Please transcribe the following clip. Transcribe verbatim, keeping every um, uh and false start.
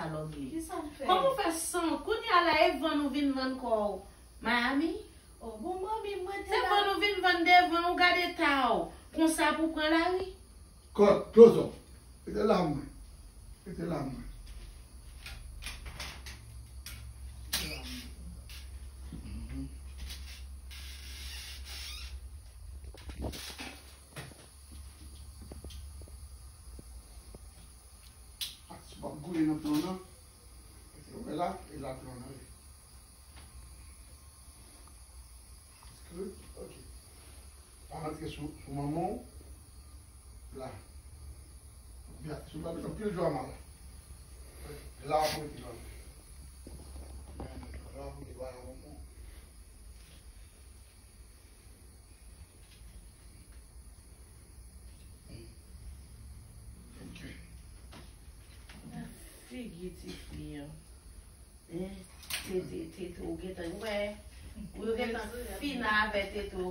Sa lòg li. Ki sa l fè? Kòman w fè san? Kounye a la, e vann ou vin vann kò w Miami? Oh, bon, manmi, mwen te Se la. Vann ou vin vann devan, ou gade ta w. Konsa pou pran lari? Kòt, close up. Rete la, mwen. Rete la, mwen. Rete la, mwen. Mhm. Ak si w ap gouye nan plan nan, e se wè la, e la plan nan ye. Good? Ok. Pa rantre sou, sou manman w. La. Byen, sou manman w, pil dwa mal. La, w ap rete la. La, w ap rete la, manman w. Ok. Figi tifi an. Eh, Tete, Tete, ou gentan wè. Ou gentan fini avè Tete.